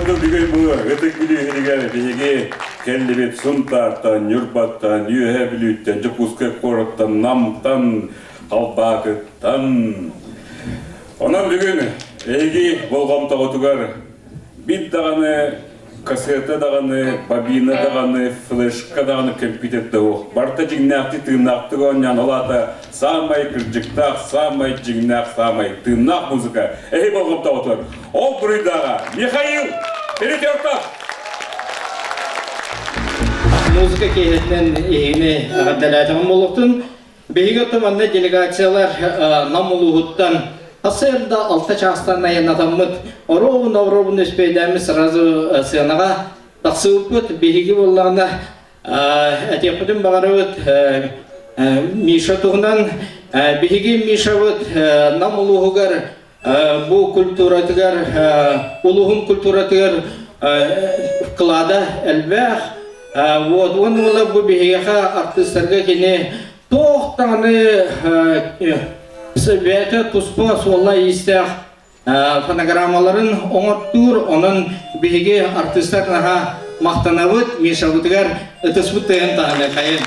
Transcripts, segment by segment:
курдук бүгүн бу Ытык Бүлүү иһигэр биһиги кэллибит Сунтаартан, Ньурбаттан, Үөһээ Бүлүүттэн, Дьокуускай куораттан, Намтан, Халбаакыттан. Онон бүгүн эһиги болҕомтоҕутугар Бит даҕаны, кассета даҕаны, бобина даҕаны, флешка даҕаны компьютер да суох. Барыта дьиҥнээхтик тыыннаахтык оонньоон, ол аата саамай кырдьыктаах, саамай дьиҥнээх, саамай тыыннаах музыка эһи болҕомтоҕутугар. Ол буруйдааҕа Михаил Перетертов! Музыка киэһэтинэн эһигини эҕэрдэлээтэҕим буолуохтун. Биһиги оттон манна делегациялар Нам улууһуттан сарсыарда алта чаастан айаннатаммыт оруобуна-оруобуна үспүйэдээммит сразу сыанаҕа тахсыбыппыт. Биһиги буоллаҕына этиэхпитин баҕарабыт Миша туһунан. Биһиги Мишабыт Нам улууһугар бу культуратыгар улууһун культуратыгар вклада элбэх. Вот уонна уола бу биһиэхэ артыыстарга кини туох даҕаны бэйэтэ туспа суолла-иистээх фонограммаларын оҥортуур. Онон биһиги артыыстар наһаа махтанабыт Мишабытыгар ытыспыт тыаһын таһыныахайын.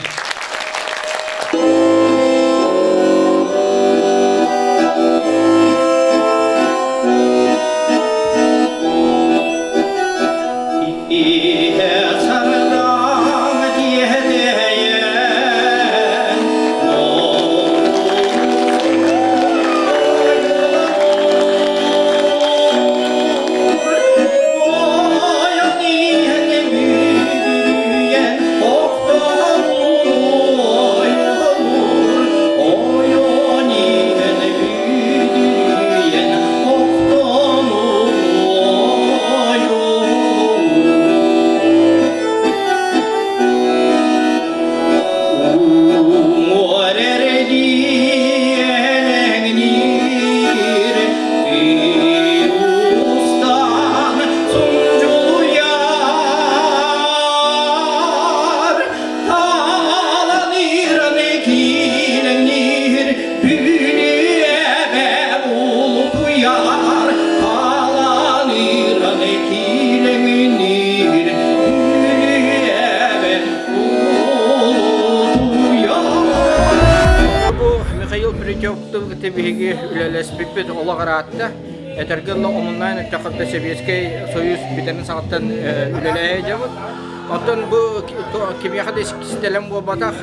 Бу Михаил Притёвтук биһиги үлэлэспиппит олох ыраатта. Этэргэ дылы омуннаан эттэххэ Сэбиэскэй Союз бүтэрин саҕаттан үлэлэһэ дьабыт. Оттон бу кимиэхэ да кистэлэҥ буолбатах,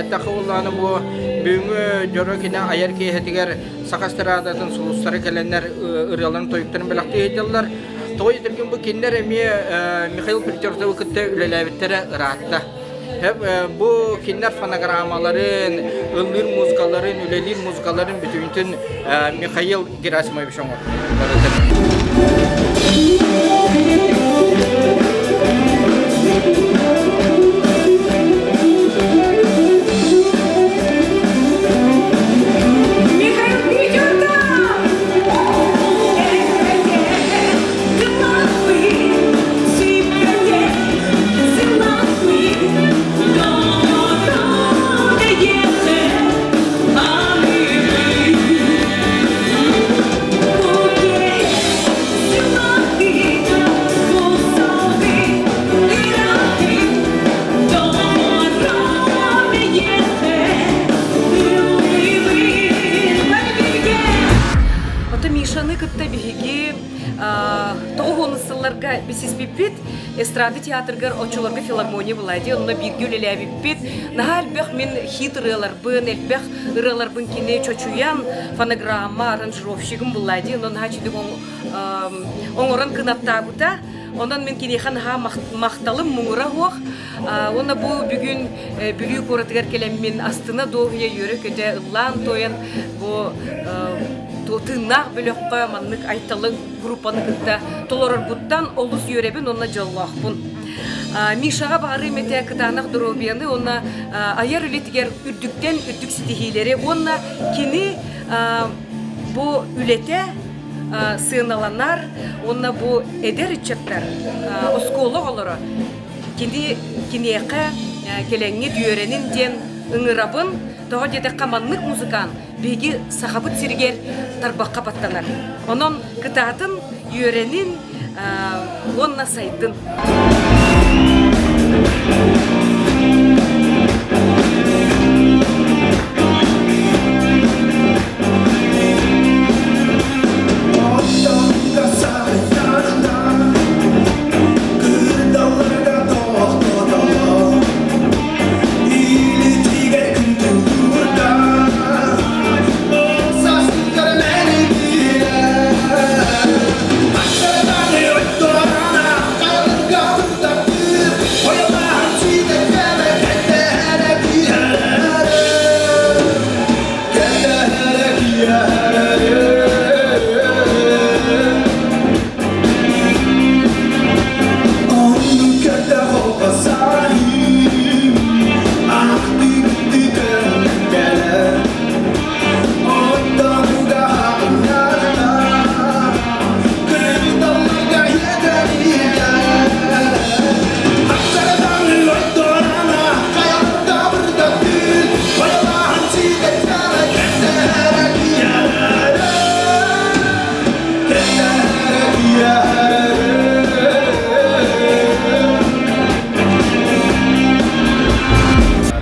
эттэххэ буоллаҕына бу бүгүҥҥү дьоро кини айар киэһэтигэр саха эстрадатын сулустара кэлэннэр ырыаларын тойуктарын бэлэхтии сылдьаллар. Тоҕо диэтэргин бу кинилэр эмиэ Михаил Притертовы кытта үлэлээбиттэрэ ыраатта. Бу кинилэр фонограммаларын, ыллыыр музыкаларын, үлэлиир музыкаларын бүтүнүтүн Михаил Герасимович оҥордо. Михаил Притертов! Ото Мишаны кытта биһиги тоҕус сылларга билсиспиппит эстрада театрыгар оччолорго филармония была дии онно бииргэ үлэлээбиппит наһаа элбэх мин хит ырыаларбын элбэх ырыаларбын кини чочуйан фонограмма аранжировщигым была дии онно наһаа үчүгэй оҥорон кынаттаабыта онон мин киниэхэ наһаа махталым муҥура суох уонна бу бүгүн Бүлүү куоратыгар кэлэммин астына дуоһуйа үөрэ-көтө ыллаан-туойан бу тыыннаах бөлөххө маннык Айталы группаны кытта толорорбуттан олус үөрэбин уонна дьоллоохпун. Мишаҕа баҕарыым этэ кытаанах доруобуйаны уонна айар үлэтигэр үрдүктэн үрдүк ситиһиилэри уонна кини бу үлэтэ сыаналанар уонна бу эдэр ыччаттар оскуола оҕолоро кини киниэхэ кэлэҥҥит үөрэнин диэн ыҥырабын. Тоҕо диэтэххэ маннык музыкант биһиги Сахабыт сиригэр тарбахха баттанар. Онон кытаатын, үөрэнин. Уонна сайдын.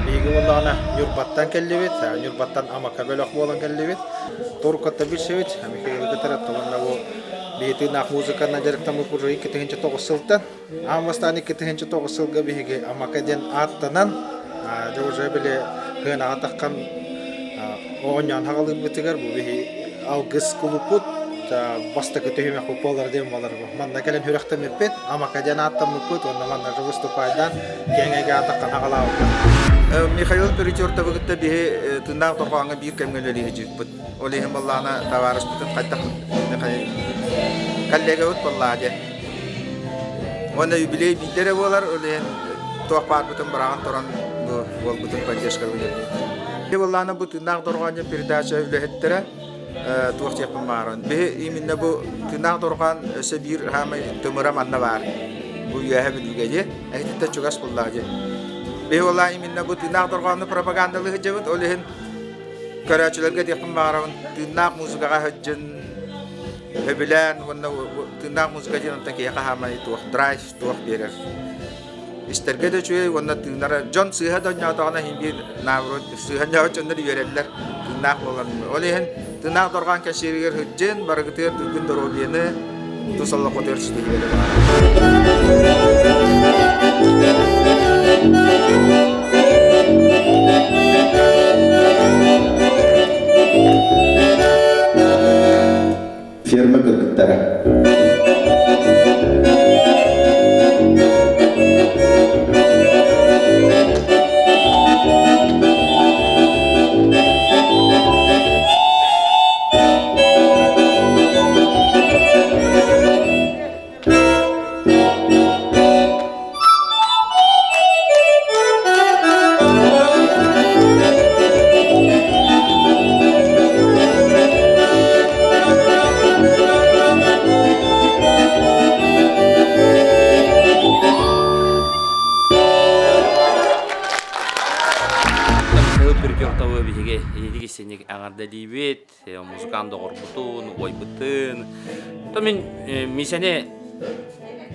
Биһиги буоллаҕына Ньурбаттан кэллибит, Ньурбаттан Амака бөлөх буолан кэллибит. Туркатта билсибит, Михаил кытары уонна бу биһи тыыннаах музыканан дьарыктаммыт уже 2009 сылтан. Аан бастаан 2009 сылга биһиги Амака диэн ааттанан, дьэ уже били сыанаҕа таххан оонньоон хаҕалыырбытыгар бу биһи алгыс кулуппут бастакы түһүмэх буолар диэн буолар манна кэлэн сүрэхтэммиппит Амака диэн ааттаммыппыт уонна манна же выступайдаан киэҥ эйгэ аатаххан хаҕалаабыппыт. Михаил Перетертовы кытта биһи тыыннаах дорҕооҥҥо биир кэмҥэ үлэлиһи Ол иһин буоллаҕына табаарыспытын хайдах коллегабыт буоллаҕа дии. Уонна юбилей биирдэ эрэ буолар, ол иһин туох баарбытын быраҕан туран бу уолбутун поддержкалыы кэлбит. Буоллаҕына бу тыыннаах дорҕоон диэн передача үлэһиттэрэ туох диэхпин баҕарабын. Биһи именно бу тыыннаах дорҕоон өссө биир хаамай тымыра манна баар. Бу үөһэ Бүлүүгэ дии. Эһититтэн чугас буоллаҕа дии. Биһи буоллаҕа именно бу тыыннаах дорҕоону пропагандалыы сылдьабыт. Ол иһин Көрөөччүлэргэ этиэхпин баҕарабын, тыыннаах музыкаҕа сылдьын, сөбүлээн уонна тыыннаах музыка диэн онтон киһиэхэ хаамай туох драйв туох биэрэр. Истэргэ да үчүгэй уонна тыынара дьон сыыһа да онньоотоҕуна иһин биир наоборот сыыһа онньообот дьоннор үөрэллэр тыыннаах буолан. Ол иһин тыыннаах дорҕоон кэнсиэригэр сылдьын, барыгытыгар туйгун доруобуйаны тус олоххутугар ситиһиилэри баҕарабын. Ферма кыргыттара. Михаил Перепелтовы биһиги иһитик истиҥник эҕэрдэлиибит. Музыкант доҕорбутун, убайбытын. То мин миисэни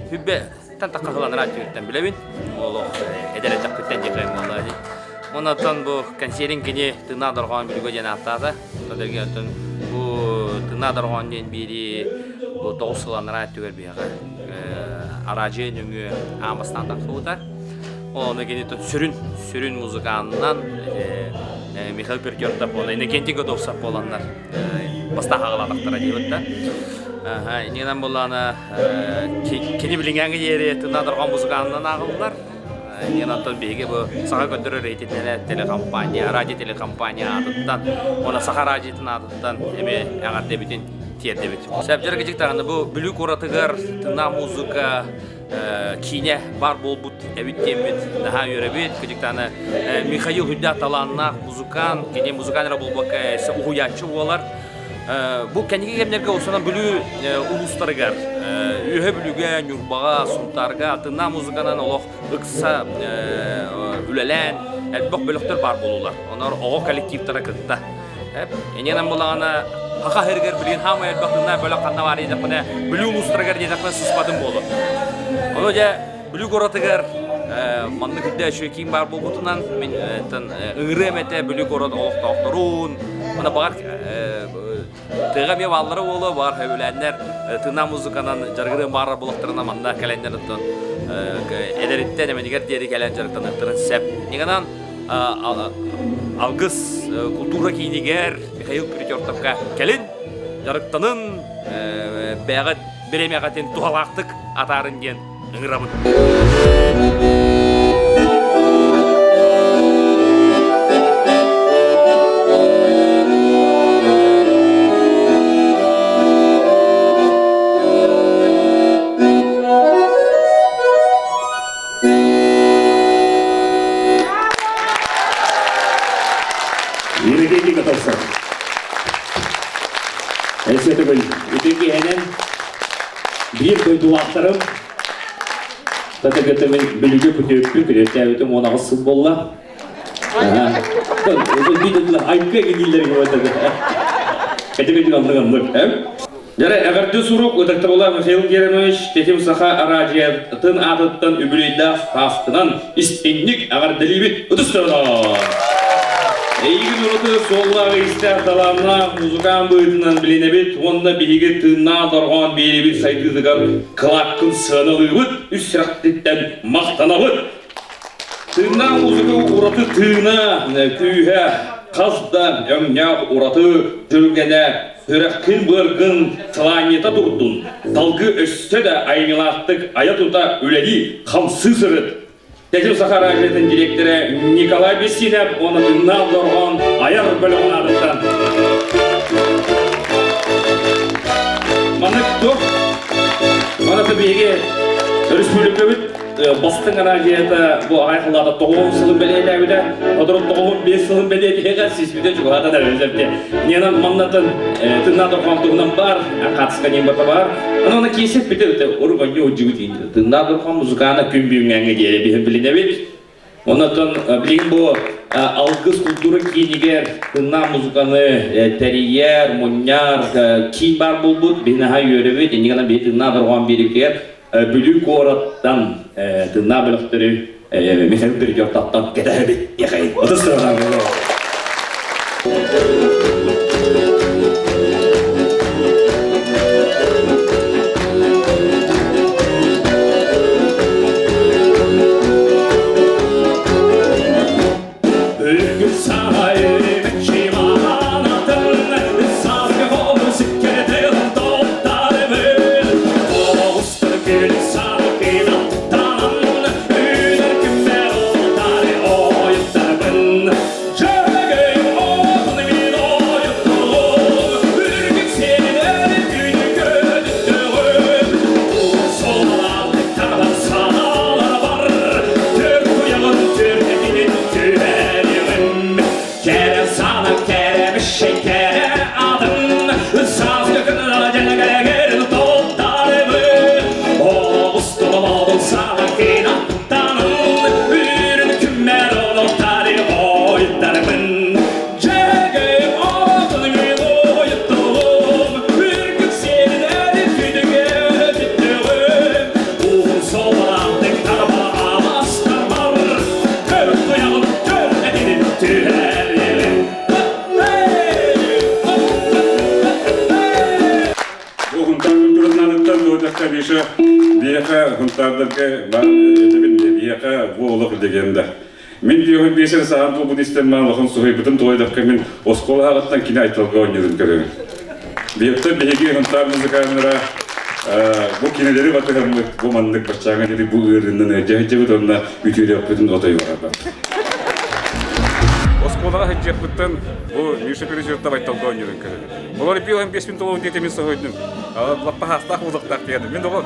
хүббэ тан таххаһыланара түөртэн билэбин. Олох эдэр этэхпиттэн диэхэ буолла дии. Онон бу консерин кини тыыннаах дорҕоон бүлүгэ диэн ааттаата. Оттон бу тыыннаах дорҕоон диэн биири бу тоҕус сыл анараа өттүгэр биһиэхэ араадьыйа нөҥүө аан бастаан тахсыбыта. Оны кини сүрүн сүрүн музыканынан Михаил Перкертов уонна Иннокентий Готовцев буоланнар бастаан хаҕалаатахтара диэбит да. Иннинэн буоллаана кини билиҥҥээҥи диэри тыыннаах дорҕоон музыканынан ааҕыллар. Иннинэн оттон биһиги бу саха көрдөрөр рейтиннэрэ телекомпания, радио телекомпания аатыттан уонна саха радиотын аатыттан эмиэ эҕэрдэбитин тиэрдэбит. Сөп дьарык даҕаны бу Бүлүү куоратыгар тыыннаах музыка киинэ баар буолбут эбит диэммит наһаа үөрэбит. Кыдьыктааны Михаил Хүддээх талааннаах музыкант, кини музыкант эрэ буолбакка уһуйааччы буолар. Бу кэнники кэмнэргэ усунан Бүлүү улуустарыгар Үөһэ Бүлүүгэ, Ньурбаҕа, Сунтаарга атыннаах музыканан олох ыкса үлэлээн элбэх бөлөхтөр баар буолулар. Онор оҕо коллективтара кытта. Иннинэн булаҕына Хаха сиригэр билигин хаамай элбэх тыыннаах бөлөх ханна баар диэтэхпинэ, Бүлүү улуустарыгар диэтэхпинэ сыспатым буолуо. Ону дьэ Бүлүү куоратыгар маннык үрдэ үчүгэй киин баар буолбутунан мин ыҥырыам этэ Бүлүү куорат олохтоохторун, уонна баҕар тыаҕа эмиэ бааллара буолуо, баҕар сөбүлээннэр тыыннаах музыканан дьарыгырыан баҕарар буоллахтарына манна кэлэннэр оттон эдэриттэн эмэнигэр диэри кэлэн дьарыктаныахтарын сөп. Инньэ Алгыс култуура киинигэр Михаил Перетертовка кэлин дьарыктанын, бэйэҕит бириэмэҕитин туһалаахтык атаарын диэн ыҥырабын. Евгений Готовцев. Өссө төгүл үтүө киэһэнэн биир дойдулаахтарым Татыгытымын бүлүгү күтүөппүн күтүөттээбитим 18 сыл буолла. Айка гидиллерге Кэтигитин оннук оннук. Дьэрэ, эҕэрдэ сурук ытыктабыллаах Михаил Германович Тэтим Саха араадьыйатын аатыттан үбүлүөйдээх сааскынан истиҥник эҕэрдэлиибит ытыс тыаһа! Эйигин ураты суоллаах-иистээх талааннаах музыкаан быһыытынан билинэбит уонна биһиги тыыннаах дорҕоон биэриибит сайдыытыгар кылааккын сыаналыыбыт, үс сүрэхпититтэн махтанабыт! Тыыннаах музыка ураты тыына, күүһэ, хас да өҥнөөх ураты түргэнэ сүрэххин-быаргын сылаанньыта турдун, салгыы өссө да айымньылаахтык айа-тута үлэлии, хамсыы сырыт. Тэтим Саха араадьыйатын дириэктэрэ Николай Бессинов уонна Тыыннаах дорҕоон айар бөлөҕүн аатыттан. Маннык туох? Маната биһиги өрөспүүбүлүкэбит Бастыҥ араадьыйата бу аҕай халаата тоҕуһун сылын бэлиэтээбитэ, сотору тоҕуһун биэс сылын бэлиэтиэҕэ сиспитэ чугаһаатан эрэллэргэ. Ньанан маннатын тыыннаах дорҕоон туһунан баар, хаатыска диэн барта баар. Аны оны киэсэп бите бите урук онньу удьугут тыыннаах дорҕоон музыкаана күн бүгүҥҥэ диэри биһин билинэбит. Онотон билигин бу Алгыс култуура киинигэр тыыннаах музыканы тэрийэр, мунньар киин баар буолбут. Биһи наһаа үөрэбит, иннигэ гынан биһи тыыннаах дорҕоон биэрибитигэр Бүлүү куораттан тыыннаах бөлөхтөрү Михаил Передёртаттан кэтэһэбит диэхэйин. Ытыс тыаһа Үргүт саайы чиманатын саргы хомусиккетин топтарыбын Оғыстыр күн саркынаттан Үнер күммер отары ойыттарбын Жөгей отын мен ойыттым Үргүт сенер күн көдүттүгүм Солалар тарбан саналар бар Төр туяғын төрдегінен түһәриғім Кәрі саны кәрі кәрі адым Саз көкін жәлгәгер топтарымы Оғыстылым одың саны қинаттанын Үрін күммәр оноттары ойыттарымын Жегей отын мен ойыттым Үркүт сенин әлі күдіге түттігім Уғын соландық тарба аластар бар Көр тұяғын көр әденін түһәрелі Бу Хунтаар культуратыттан туотахха биша биэхэ хунтаардарга этэбин биэхэ бу олох легенда. Мин биэһин биэсэр саһан туолбут истэн маан улахан суһайбытым туойдахха мин оскуола аҕыттан кини айталга оонньуурун көрөбүн. Биһиттэн биһиги Хунтаар музыканнара бу кинилэри батыһаммыт бу маннык баччааҥа диэри бу ыарыыннан ыалдьа уонна үтүөлүөхпүтүн отой барарбат. Оскуолаҕа сылдьыахпыттан бу Миша Пересветтов айталга оонньуурун көрөбүн. Олор биэһин биэспин толуон диэтэ мин соһуйдум. Лаппа хаастаах уулуктаах диэтим. Мин оҕо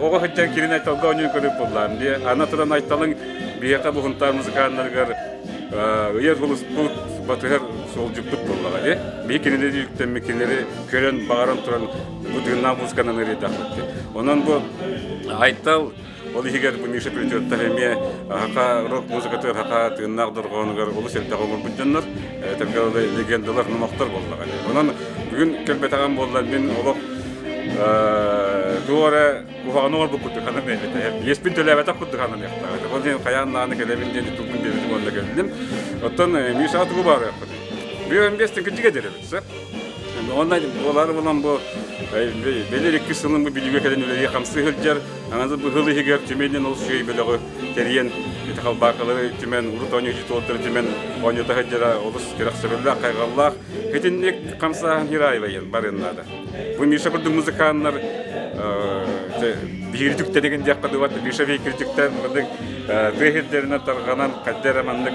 оҕо сылдьан кирин айталга оонньуурун көрүп буллаам дии. Ана туран айталыҥ биһиэхэ бу Хунтаар музыканнарыгар ыйар булуспут, батыһар суолдьуппут буоллаҕа дии. Биһи кинилэри үктэммит, кинилэри көрөн, баҕаран туран бу тыыннаах музыканан ырыйдахпыт дии. Онон бу Айтал ол иһигэр бу Миша Плететтах эмиэ хака рок музыкатыгар хака тыыннаах дорҕоонугар олус элбэх оҥорбут дьоннор, этэргэ легендалар, номохтор буоллаҕа дии. Онон Бүгүн кэлбэтэҕим буоллар мин олох туох эрэ куһаҕаны оҥорбут курдук сананыам этэ. Иэспин төлөөбөтөх курдук сананыахтаах этэ. Ол иһин хайаан даҕаны кэлэбин диэн тутулбун биэрбитим уонна кэллим. Оттон Мишаҕа тугу баарыахпытый? Бүөн биэс тыҥкыччыга дьэрэбит, сөп. Онно буолаары булан бу бэлиэр иккис сылын бу Бүлүүгэ кэлэн үлэлии хамсыы сылдьар. Аны бу сыл иһигэр Түмэнин ол үчүгэй бөлөҕү тэрийэн ити халбаакалары түмэн, урут оонньуу туоттары түмэн оонньото сылдьара олус кэрэхсэбиллээх, хайҕаллаах. Итинник хамсааһын Хираевайын барыан наада. Бу Миша курдук музыканнар биһиги түктэнигин диэххэ дылы Миша биһиги маннык тыа сирдэринэн тарҕанан хайда эрэ маннык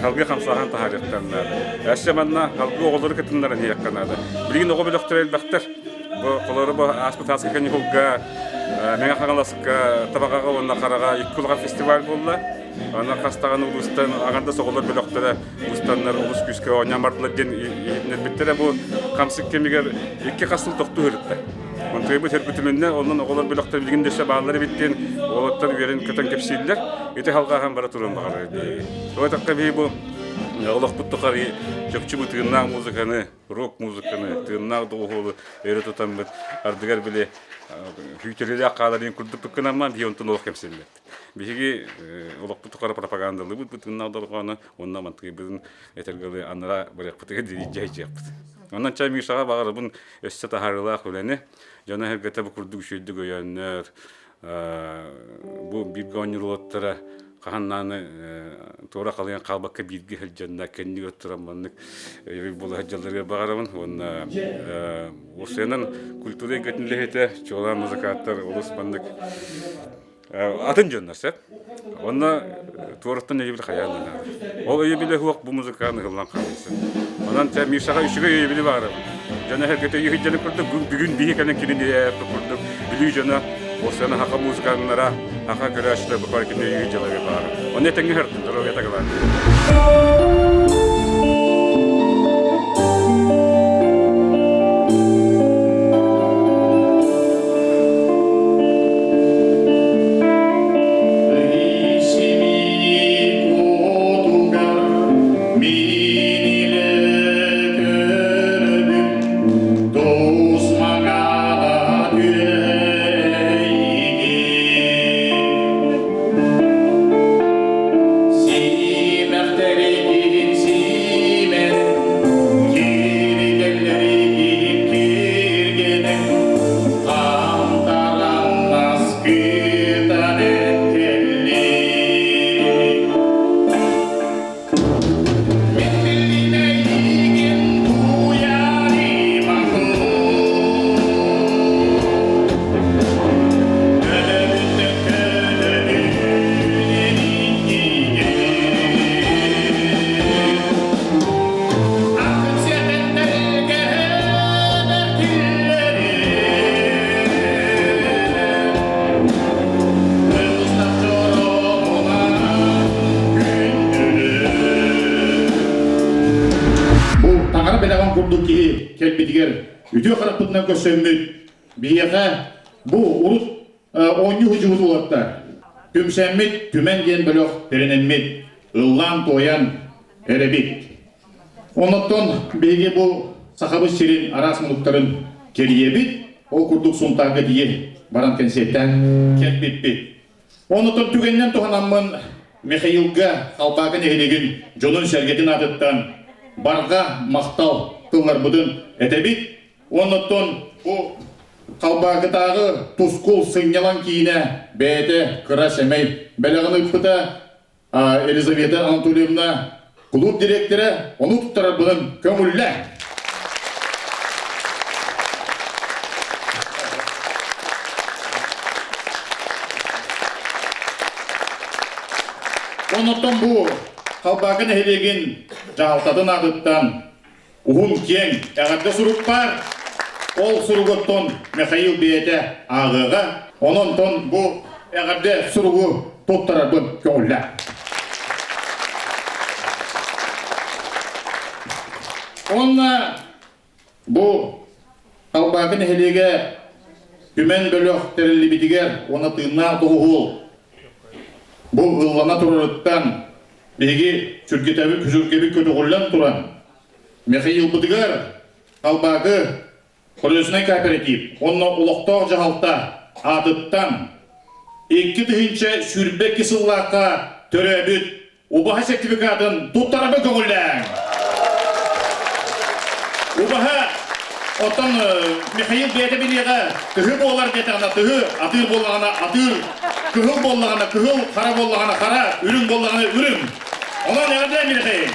халгы хамсааһын таһаарыахтан наада. Өссө манна халгы оҕолору кытыннаран иһиэххэ наада. Билигин оҕо бөлөхтөрө элбэхтэр. Бу холору бу ааспыт ааска каникулга Мэҥэ Хаҥаласка Табаҕаҕа уонна Хараҕа икки улахан фестиваль буолла. Аны хас даҕаны улуустан аҥардас оҕолор бөлөхтөрө устаннар олус күүскэ оонньоон бардылар диэн иһитиннэрбиттэрэ. Бу хамсык кэмигэр икки хас сыл тохтуу сырытта. Онтуйбут сөргүтүлүннэ, онон оҕолор бөлөхтөр билигин да өссө бааллар эбит диэн уолаттар үөрэн-көтөн кэпсииллэр. Ити халҕааһын бара туруон баҕарар биһиги. Тоҕо эттэххэ биһи бу олохпут тухары чопчу бу тыыннаах музыканы, рок музыканы, тыыннаах доҕуһуолу өрө тутаммыт ардыгар били күүтэрилээх хааларын курдук гынамман биһи онтон олох кэмсиммэт. Биһиги олохпут тухары пропагандалыыбыт бу тыыннаах дорҕоону уонна мантыйбытын этэргэ анара барыахпытыгар диэри дьайдьыахпыт. Онон чай Мишаҕа баҕарабын өссө таһаарыылаах үлэни, дьоно-сэргэтэ бу курдук үчүгэйдик өйөөннөр, бу бииргэ оонньуур уолаттара хаһан даҕаны туора халыйан хаалбакка бииргэ сылдьанна кэннигэр туран маннык өйөбүл буола сылдьалларыгар баҕарабын уонна уопсайынан культура эйгэтин үлэһитэ чуолаан музыканттар олус маннык атын дьоннор сөп. Онно туораттан өйөбүл хайаан да наада. Ол өйөбүлэ суох бу музыкаан ыһыллан хаалыйсар. Онон чэ Мишаҕа үчүгэй өйөбүлү баҕарабын. Дьоно сэргэтэ өйөһүдьэни курдук бүгүн биһи кэлэн кинини курдук Бүлүү дьоно Осена хаха музыканнара хаха көрөөччүлэр бу кини өйөһүдьэлэри баара. Онно этэҥҥэ сырыттын, здоровья тагалаан. Бу таҥара бэлэҕин курдук киһи кэлбитигэр үтүө харахпытынан көрсөммүт биһиэхэ бу урут оонньуу сылдьыбыт уолаттар түмсэммит Түмэн диэн бөлөх тэринэммит ыллаан-туойан эрэбит. Оннуттан биһиги бу Сахабыт сирин араас муннуктарын кэрийэбит. Ол курдук Сунтаарга тиийэ баран кэнсиэртээн кэлбиппит. Оннуттан түгэнинэн туһанаммын Михаилга Халбаакы нэһилиэгин дьонун-сэргэтин аатыттан барҕа махтал тылларбытын этэбит. Оннуттан бу Халбаакытааҕы Тускул сынньалаҥ киинэ бэйэтэ кыра сэмэй бэлэҕин ыыппыта Елизавета Анатольевна кулууп дириэктэрэ ону туттарарбытын көҥүллэ. Оннуттан бу Халбаакы нэһилиэгин дьаһалтатын аатыттан уһун киэҥ эҕэрдэ сурук баар. Ол суругуттан Михаил бэйэтэ ааҕыаҕа. Онон бу эҕэрдэ суругу туттарарбын көҥүллээ. Онно бу Халбаакы нэһилиэгэ Түмэн бөлөх тэриллибитигэр уонна тыыннаах доҕуһуол бу ыллана турарыттан биһиги сүргэтэбит, сүргэбит көтөҕүллэн туран Михаилбытыгар. Халбаакы Колеснай кооператив уонна олохтоох дьаһалта аатыттан 2022 сыллаахха төрөөбүт убаһа сертификатын туттарарга көҥүллээҥ. Убаһа оттон Михаил бэйэтэ билиэҕэ тыһы буолар диэтэҕинэ тыһы, атыыр буоллаҕына атыыр, кыһыл буоллаҕына кыһыл, хара буоллаҕына хара, үрүҥ буоллаҕына үрүҥ. Онон эҕэрдэлээн Михаил!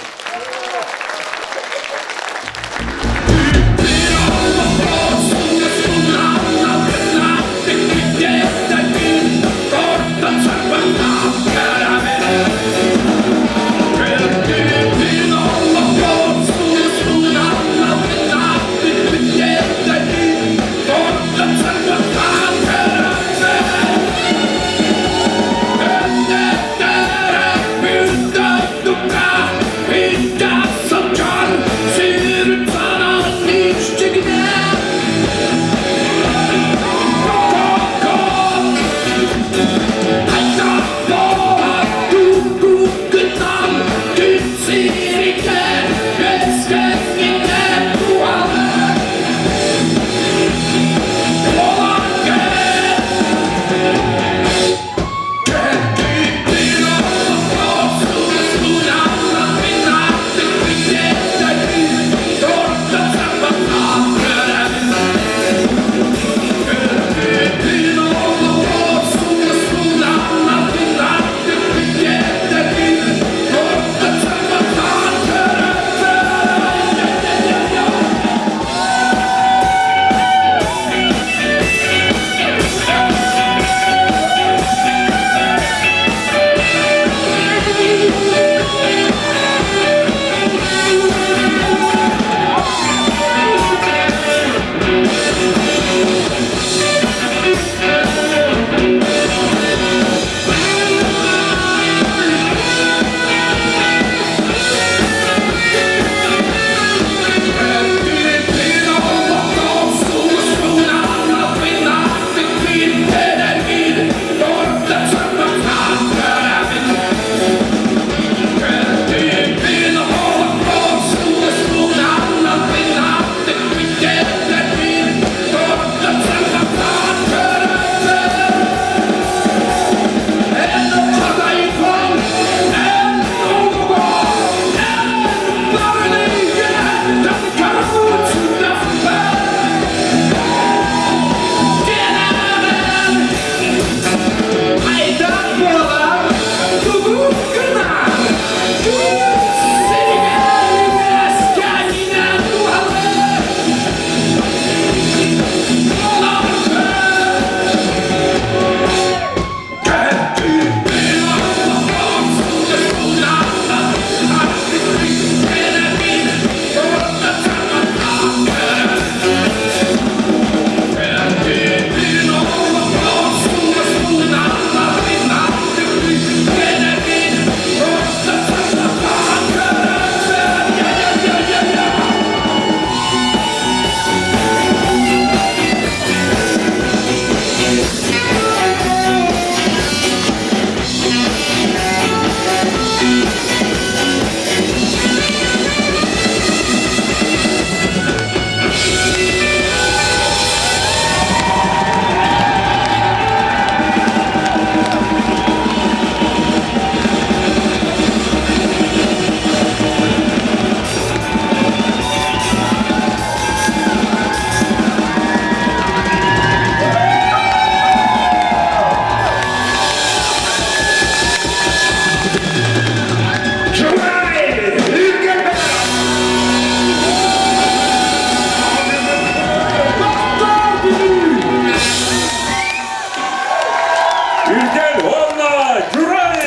Үргэл уонна Дьурай!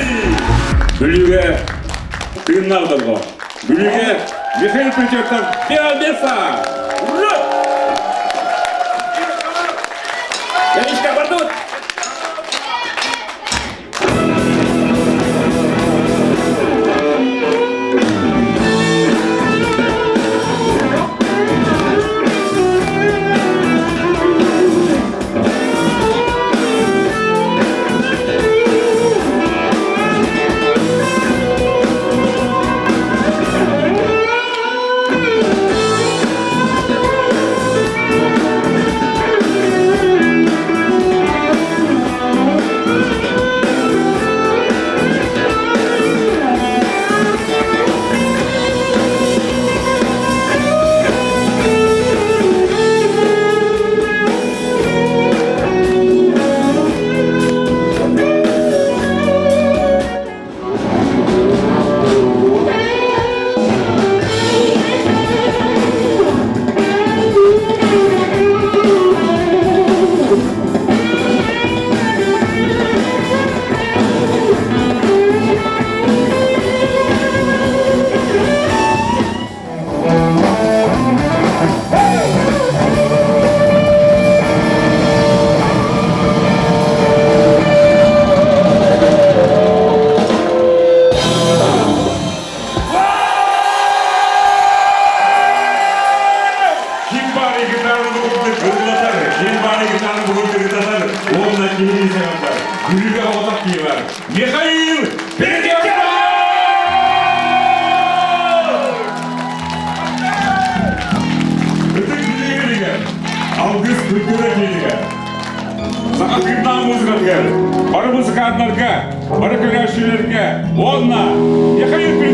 Бүлүүгэ тыыннаах дорҕоон. Бүлүүгэ Михаил Петровтан Пиамеса! Ура! Яришка, бардыбыт! гитараны бугурдук ыллатар, ким баары гитараны бугурдук ытатар, уонна киһини саҥардар. Бүлүүгэ оҕотох киһи бар. Михаил Перетяков! Ытык билигэр алгыс культура киинигэр Саха тыыннаах музыкатыгар, бары музыканнарга, бары көрөөччүлэргэ уонна Михаил.